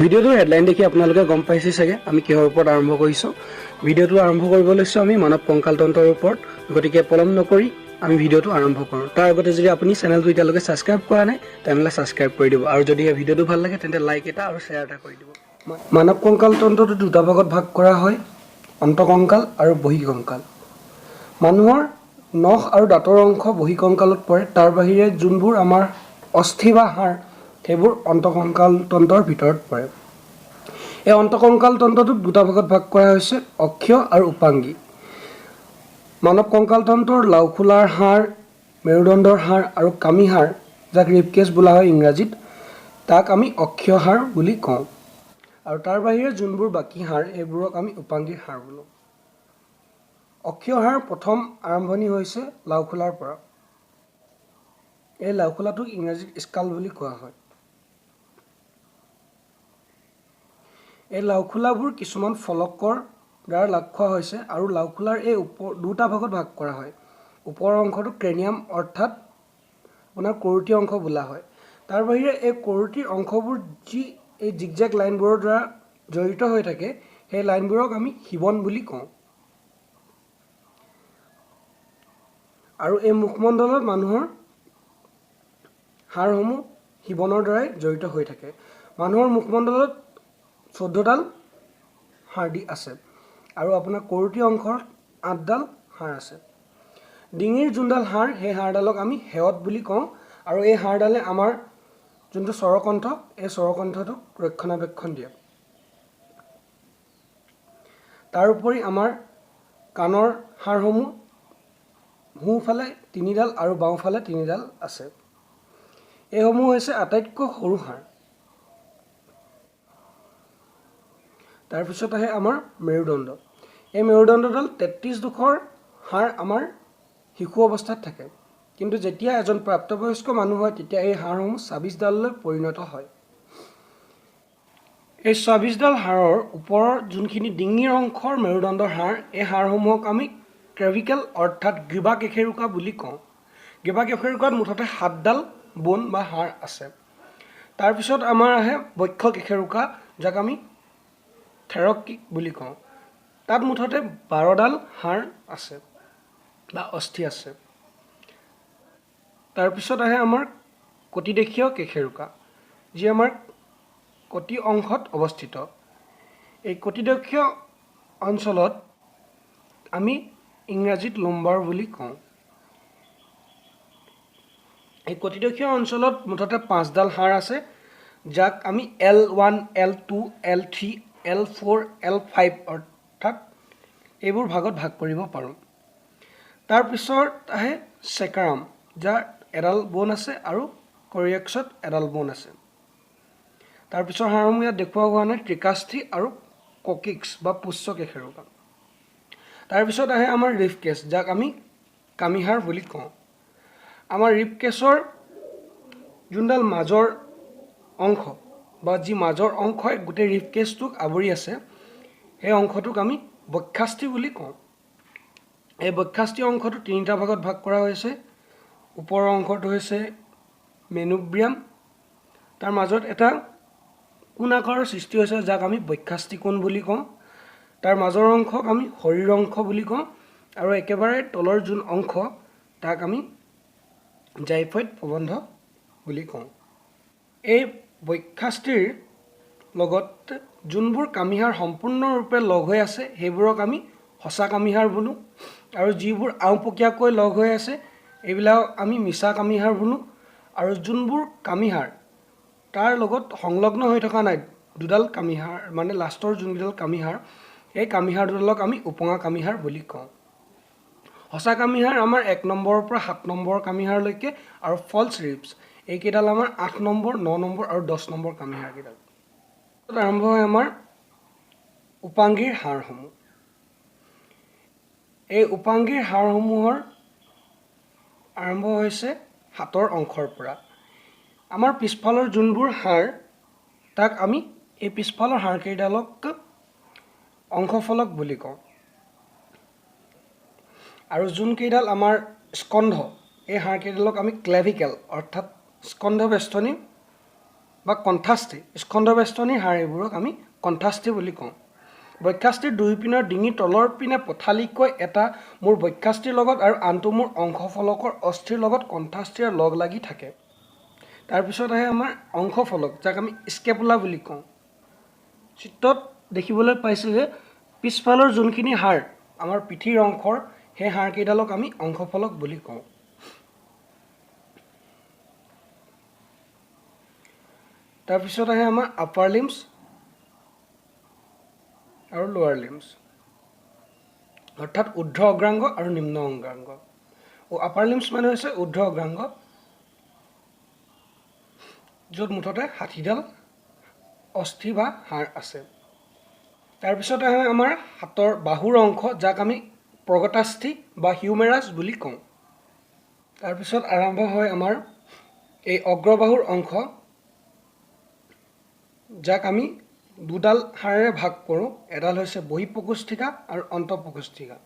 ভিডিঅ'টোৰ হেডলাইন দেখি আপোনালোকে গম পাইছে চাগে আমি কিহৰ ওপৰত আৰম্ভ কৰিছোঁ। ভিডিঅ'টো আৰম্ভ কৰিব লৈছোঁ আমি মানৱ কংকালতন্ত্ৰৰ ওপৰত। গতিকে পলম নকৰি আমি ভিডিঅ'টো আৰম্ভ কৰোঁ। তাৰ আগতে যদি আপুনি চেনেলটো এতিয়ালৈকে ছাবস্ক্ৰাইব কৰা নাই, তেনেহ'লে ছাবস্ক্ৰাইব কৰি দিব, আৰু যদি এই ভিডিঅ'টো ভাল লাগে তেন্তে লাইক এটা আৰু শ্বেয়াৰ এটা কৰি দিব। মানৱ কংকালতন্ত্ৰটো দুটা ভাগত ভাগ কৰা হয়, অন্তকংকাল আৰু বহিঃকংকাল। মানুহৰ নখ আৰু দাঁতৰ অংশ বহিঃকংকালত পৰে। তাৰ বাহিৰে যোনবোৰ আমাৰ অস্থি বা হাড়, সেইবোৰ অন্তকংকালতন্ত্ৰৰ ভিতৰত পৰে। এই অন্তকংকালতন্ত্ৰটোক দুটা ভাগত ভাগ কৰা হৈছে, অক্ষীয় আৰু উপাংগী। মানৱ কংকালতন্ত্ৰৰ লাওখোলাৰ হাড়, মেৰুদণ্ডৰ হাড় আৰু কামি হাড়, যাক ৰিবকেজ বোলা হয় ইংৰাজীত, তাক আমি অক্ষীয় হাড় বুলি কওঁ। আৰু তাৰ বাহিৰে যোনবোৰ বাকী হাড়, সেইবোৰক আমি উপাংগীৰ হাড় বোলোঁ। অক্ষীয় হাড় প্ৰথম আৰম্ভণি হৈছে লাওখোলাৰ পৰা। এই লাওখোলাটোক ইংৰাজীত স্কাল বুলি কোৱা হয়। এই লাওখোলাবোৰ কিছুমান ফলকৰ দ্বাৰা লাগ খোৱা হৈছে, আৰু লাওখোলাৰ এই ওপৰ দুটা ভাগত ভাগ কৰা হয়। ওপৰৰ অংশটো ক্ৰেনিয়াম অৰ্থাৎ আপোনাৰ কৰোটী অংশ বোলা হয়। তাৰ বাহিৰে এই কৰোটীৰ অংশবোৰ যি এই জিগজেগ লাইনবোৰৰ দ্বাৰা জড়িত হৈ থাকে, সেই লাইনবোৰক আমি শিৱন বুলি কওঁ। আৰু এই মুখমণ্ডলত মানুহৰ হাড়সমূহ শিৱনৰ দ্বাৰাই জড়িত হৈ থাকে। মানুহৰ মুখমণ্ডলত 14ডাল হাড় আছে, আৰু আপোনাৰ কৰোটী অংশত 8ডাল হাড় আছে। ডিঙিৰ যোনডাল হাড়, সেই হাড়ডালক আমি সেৱত বুলি কওঁ, আৰু এই হাড়ডালে আমাৰ যোনটো স্বৰকণ্ঠ, এই স্বৰকণ্ঠটোক ৰক্ষণাবেক্ষণ দিয়ে। তাৰোপৰি আমাৰ কাণৰ হাড়সমূহ সোঁফালে 3ডাল আৰু বাওঁফালে 3ডাল আছে। এইসমূহ হৈছে আটাইতকৈ সৰু হাড়। তাৰপিছত আহে আমাৰ মেৰুদণ্ড। এই মেৰুদণ্ডডাল 33 জোখৰ হাড় আমাৰ শিশু অৱস্থাত থাকে, কিন্তু যেতিয়া এজন প্ৰাপ্তবয়স্ক মানুহ হয় তেতিয়া এই হাড়সমূহ 26ডাললৈ পৰিণত হয়। এই 26ডাল হাড়ৰ ওপৰৰ যোনখিনি ডিঙিৰ অংশৰ মেৰুদণ্ডৰ হাড়, এই হাড়সমূহক আমি ক্ৰেভিকেল অৰ্থাৎ গ্ৰীৱা কেশেৰুকা বুলি কওঁ। গ্ৰীৱা কেশেৰুকাত মুঠতে 7ডাল বোন বা হাড় আছে। তাৰপিছত আমাৰ আহে বক্ষ কেশেৰুকা, যাক আমি থেৰকিক বুলি কওঁ। তাত মুঠতে 12ডাল হাড় আছে বা অস্থি আছে। তাৰপিছত আহে আমাৰ কটিদেশীয় কেশেৰুকা, যি আমাৰ কটি অংশত অৱস্থিত। এই কটিদেশীয় অঞ্চলত আমি ইংৰাজীত লম্বাৰ বুলি কওঁ। এই কটিদেশীয় অঞ্চলত মুঠতে 5ডাল হাড় আছে, যাক আমি L1, L2, L3, L4, L5 অৰ্থাৎ এইবোৰ ভাগত ভাগ কৰিব পাৰোঁ। তাৰপিছত আহে চেকাৰাম, যাৰ এডাল বোন আছে, আৰু কৰিয়েক্সত এডাল বোন আছে। তাৰপিছৰ হাড়সমূহ ইয়াত দেখুওৱা হোৱা নাই, ত্ৰিকাস্থি আৰু ককিক্স বা পুচ্ছ কেশেৰুকা। তাৰপিছত আহে আমাৰ ৰিফকেছ, যাক আমি কামিহাড় বুলি কওঁ। আমাৰ ৰিফকেছৰ যোনডাল মাজৰ অংশ বা যি মাজৰ অংশই গোটেই ৰিফকেছটোক আৱৰি আছে, সেই অংশটোক আমি বক্ষাস্থি বুলি কওঁ। এই বক্ষাস্থি অংশটো 3টা ভাগত ভাগ কৰা হৈছে। ওপৰৰ অংশটো হৈছে মেনুব্ৰিয়াম, তাৰ মাজত এটা কোণ আকাৰৰ সৃষ্টি হৈছে, যাক আমি বক্ষাস্থি কোণ বুলি কওঁ। তাৰ মাজৰ অংশক আমি শৰীৰ অংশ বুলি কওঁ, আৰু একেবাৰে তলৰ যোন অংশ তাক আমি জাইফইড প্ৰবন্ধ বুলি কওঁ। এই বক্ষাস্থিৰ লগত যোনবোৰ কামিহাড় সম্পূৰ্ণৰূপে লগ হৈ আছে, সেইবোৰক আমি সঁচা কামিহাড় বোলোঁ, আৰু যিবোৰ আওপকীয়াকৈ লগ হৈ আছে এইবিলাক আমি মিছা কামিহাড় বোলোঁ। আৰু যোনবোৰ কামিহাড় তাৰ লগত সংলগ্ন হৈ থকা নাই, দুডাল কামিহাড় মানে লাষ্টৰ যোনকেইডাল কামিহাড়, সেই কামিহাড় দুডালক আমি উপঙা কামিহাড় বুলি কওঁ। সঁচা কামিহাড় আমাৰ 1 নম্বৰৰ পৰা 7 নম্বৰ কামিহাড়লৈকে, আৰু ফল্ছ ৰিবছ এইকেইডাল আমাৰ 8 নম্বৰ, 9 নম্বৰ আৰু 10 নম্বৰ কামিহাড়কেইডাল। আৰম্ভ হয় আমাৰ উপাংগীৰ হাড়সমূহ। এই উপাংগীৰ হাড়সমূহৰ আৰম্ভ হৈছে হাতৰ অংশৰ পৰা। আমাৰ পিছফালৰ যোনবোৰ হাড়, তাক আমি এই পিছফালৰ হাড়কেইডালক অংশফলক বুলি কওঁ। আৰু যোনকেইডাল আমাৰ স্কন্ধ, এই হাড়কেইডালক আমি ক্লেভিকেল অৰ্থাৎ স্কন্ধ বেষ্টনী বা কণ্ঠাস্থি, স্কন্ধবেষ্টনীৰ হাড়, এইবোৰক আমি কণ্ঠাস্থি বুলি কওঁ। বক্ষাস্থিৰ দুয়োপিনৰ ডিঙিৰ তলৰ পিনে পথালিকৈ এটা মূৰ বক্ষাস্থিৰ লগত আৰু আনটো মূৰ অংশফলকৰ অস্থিৰ লগত কণ্ঠাস্থিৰে লগ লাগি থাকে। তাৰপিছত আহে আমাৰ অংশফলক, যাক আমি স্কেপুলা বুলি কওঁ। চিত্ৰত দেখিবলৈ পাইছোঁ যে পিছফালৰ যোনখিনি হাড় আমাৰ পিঠিৰ অংশৰ, সেই হাড়কেইডালক আমি অংশফলক বুলি কওঁ। তাৰপিছত আহে আমাৰ আপাৰ লিম্ছ আৰু লোৱাৰ লিম্ছ, অৰ্থাৎ ঊৰ্ধ্ব অগ্ৰাংগ আৰু নিম্ন অগ্ৰাংগ। আপাৰ লিম্ছ মানে হৈছে ঊৰ্ধ্ব অগ্ৰাংগ, য'ত মুঠতে 60ডাল অস্থি বা হাড় আছে। তাৰপিছত আহে আমাৰ হাতৰ বাহুৰ অংশ, যাক আমি প্ৰগতাস্থি বা হিউমেৰাছ বুলি কওঁ। তাৰপিছত আৰম্ভ হয় আমাৰ এই অগ্ৰবাহুৰ অংশ, যাক আমি দুডাল হাড়েৰে ভাগ কৰোঁ। এডাল হৈছে বহিঃপ্ৰকোষ্ঠিকা আৰু অন্তঃপ্ৰকোষ্ঠিকা।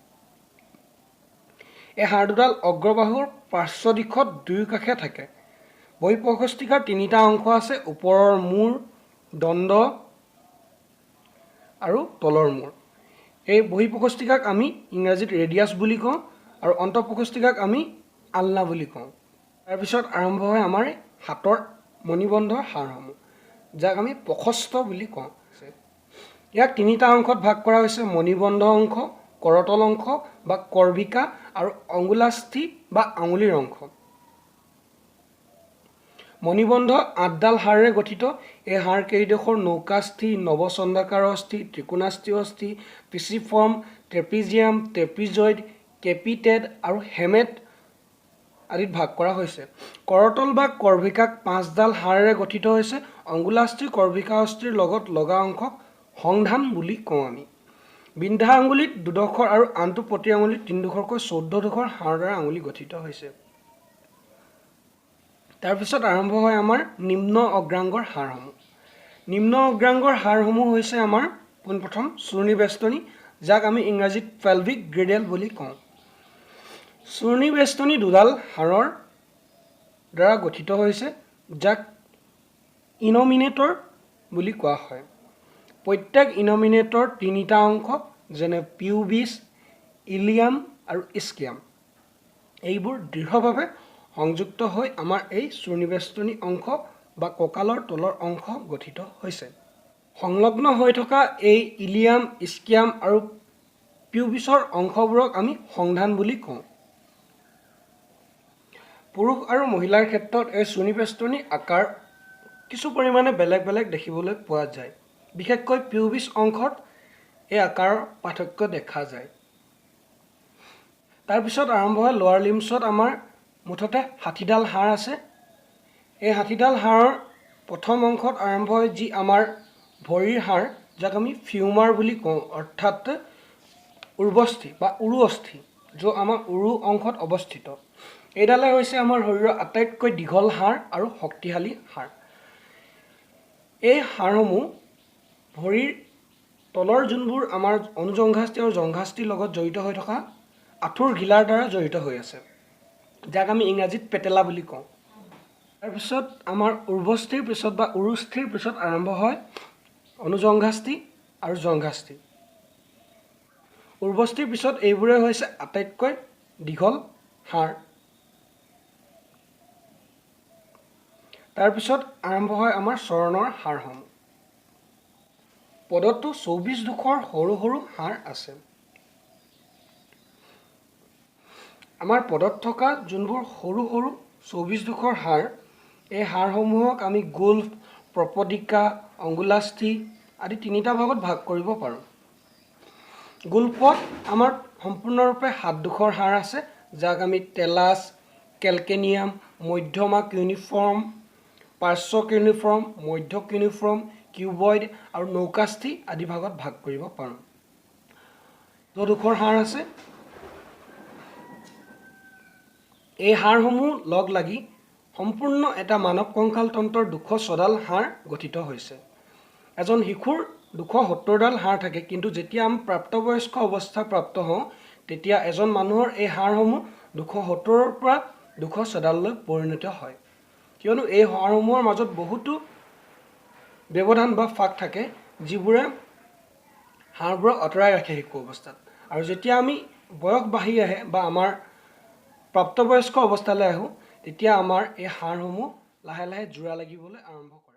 এই হাড় দুডাল অগ্ৰবাহুৰ পাৰ্শ্ব দিশত দুয়োকাষে থাকে। বহিঃপ্ৰকোষ্ঠিকাৰ তিনিটা অংশ আছে, ওপৰৰ মূৰ, দণ্ড আৰু তলৰ মূৰ। এই বহিঃপ্ৰকোষ্ঠিকাক আমি ইংৰাজীত ৰেডিয়াছ বুলি কওঁ আৰু অন্তঃপ্ৰকোষ্ঠিকাক আমি আলনা বুলি কওঁ। তাৰপিছত আৰম্ভ হয় আমাৰ হাতৰ মণিবন্ধৰ হাড়সমূহ, যাক আমি প্ৰশস্ত বুলি কওঁ। ইয়াক তিনিটা অংশত ভাগ কৰা হৈছে, মণিবন্ধ অংশ, কৰতল অংশ বা কৰ্বিকা আৰু অংগুলাস্থি বা আঙুলিৰ অংশ। মণিবন্ধ 8ডাল হাড়েৰে গঠিত। এই হাড় কেইডোখৰ নৌকাস্থি, নৱচন্দ্ৰাকাৰ অস্থি, ত্ৰিকোণাস্থি অস্থি, পিচিফৰ্ম, ট্ৰেপিজিয়াম, ট্ৰেপিজইড, কেপিটেড আৰু হেমেট আদিত ভাগ কৰা হৈছে। কৰতল বা কৰ্ভিকাক 5ডাল হাড়েৰে গঠিত হৈছে। অংগুলাস্থি কৰ্ভিকা অস্থিৰ লগত লগা অংশক সংধান বুলি কওঁ আমি। বিন্ধা আঙুলিত দুডোখৰ আৰু আনটো প্ৰতি আঙুলিত তিনিডোখৰকৈ 14ডোখৰ হাড়ৰ দ্বাৰা আঙুলি গঠিত হৈছে। তাৰপিছত আৰম্ভ হয় আমাৰ নিম্ন অগ্ৰাংগৰ হাড়সমূহ। নিম্ন অগ্ৰাংগৰ হাড়সমূহ হৈছে আমাৰ পোনপ্ৰথম চূৰ্ণী বেষ্টনী, যাক আমি ইংৰাজীত পেলভিক গ্ৰেডেল বুলি কওঁ। চূৰ্ণী বেষ্টনী দুডাল হাড়ৰ দ্বাৰা গঠিত হৈছে, যাক ইনমিনেটৰ বুলি কোৱা হয়। প্ৰত্যেক ইনমিনেটৰ তিনিটা অংশ, যেনে পিউবিছ, ইলিয়াম আৰু ইস্কিয়াম, এইবোৰ দৃঢ়ভাৱে সংযুক্ত হৈ আমাৰ এই চূৰ্ণী বেষ্টনী অংশ বা কঁকালৰ তলৰ অংশ গঠিত হৈছে। সংলগ্ন হৈ থকা এই ইলিয়াম, ইস্কিয়াম আৰু পিউবিছৰ অংশবোৰক আমি সংধান বুলি কওঁ। পুৰুষ আৰু মহিলাৰ ক্ষেত্ৰত এই চূৰ্ণী বেষ্টনীৰ আকাৰ কিছু পৰিমাণে বেলেগ বেলেগ দেখিবলৈ পোৱা যায়। বিশেষকৈ পিউবিছ অংশত এই আকাৰৰ পাৰ্থক্য দেখা যায়। তাৰপিছত আৰম্ভ হয় লোৱাৰ লিম্ছত আমাৰ মুঠতে 60ডাল হাড় আছে। এই 60ডাল হাড়ৰ প্ৰথম অংশত আৰম্ভ হয় যি আমাৰ ভৰিৰ হাড়, যাক আমি ফিউমাৰ বুলি কওঁ, অৰ্থাৎ উৰ্বস্থি বা উৰু অস্থি, য'ত আমাৰ উৰু অংশত অৱস্থিত। এইডালে হৈছে আমাৰ শৰীৰৰ আটাইতকৈ দীঘল হাড় আৰু শক্তিশালী হাড়। এই হাড়সমূহ ভৰিৰ তলৰ যোনবোৰ আমাৰ অনুজংঘাস্থি আৰু জংঘাস্থিৰ লগত জড়িত হৈ থকা আঁঠুৰ ঘিলাৰ দ্বাৰা জড়িত হৈ আছে, যাক আমি ইংৰাজীত পেটেলা বুলি কওঁ। তাৰপিছত আমাৰ উৰ্বস্থিৰ পিছত বা উৰুস্থিৰ পিছত আৰম্ভ হয় অনুজংঘাস্থি আৰু জংঘাস্থি। উৰ্বস্থিৰ পিছত এইবোৰে হৈছে আটাইতকৈ দীঘল হাড়। তাৰপিছত আৰম্ভ হয় আমাৰ চৰণৰ হাড়সমূহ। পদতো 24 ডোখৰ সৰু সৰু হাড় আছে। আমাৰ পদত থকা যোনবোৰ সৰু সৰু 24 ডোখৰ হাড়, এই হাড়সমূহক আমি গোল্ফ, প্ৰপদিকা, অংগুলাস্থি আদি তিনিটা ভাগত ভাগ কৰিব পাৰোঁ। গোল্ফত আমাৰ সম্পূৰ্ণৰূপে 7 ডোখৰ হাড় আছে, যাক আমি টেলাছ, কেলকেনিয়াম, মধ্যমা কিউনিফৰ্ম, পাৰ্শ্ব কিউনিফৰ্ম, মধ্য কিউনিফৰ্ম, কিউবইড আৰু নৌকাস্থি আদি ভাগত ভাগ কৰিব পাৰোঁ। ডোখৰ হাড় আছে। এই হাড়সমূহ লগ লাগি সম্পূৰ্ণ এটা মানৱ কংকাল তন্ত্ৰৰ 206ডাল হাড় গঠিত হৈছে। এজন শিশুৰ 270ডাল হাড় থাকে, কিন্তু যেতিয়া আমি প্ৰাপ্তবয়স্ক অৱস্থা প্ৰাপ্ত হওঁ তেতিয়া এজন মানুহৰ এই হাড়সমূহ 270ৰ পৰা 206ডাললৈ পৰিণত হয়। কিয়নো এই হাড়সমূহৰ মাজত বহুতো ব্যৱধান বা ফাঁক থাকে, যিবোৰে হাড়বোৰক আঁতৰাই ৰাখে শিশু অৱস্থাত। আৰু যেতিয়া আমি বয়স বাঢ়ি আহে বা আমাৰ প্ৰাপ্তবয়স্ক অৱস্থালৈ আহোঁ, তেতিয়া আমাৰ এই হাড়সমূহ লাহে লাহে জোৰা লাগিবলৈ আৰম্ভ কৰে।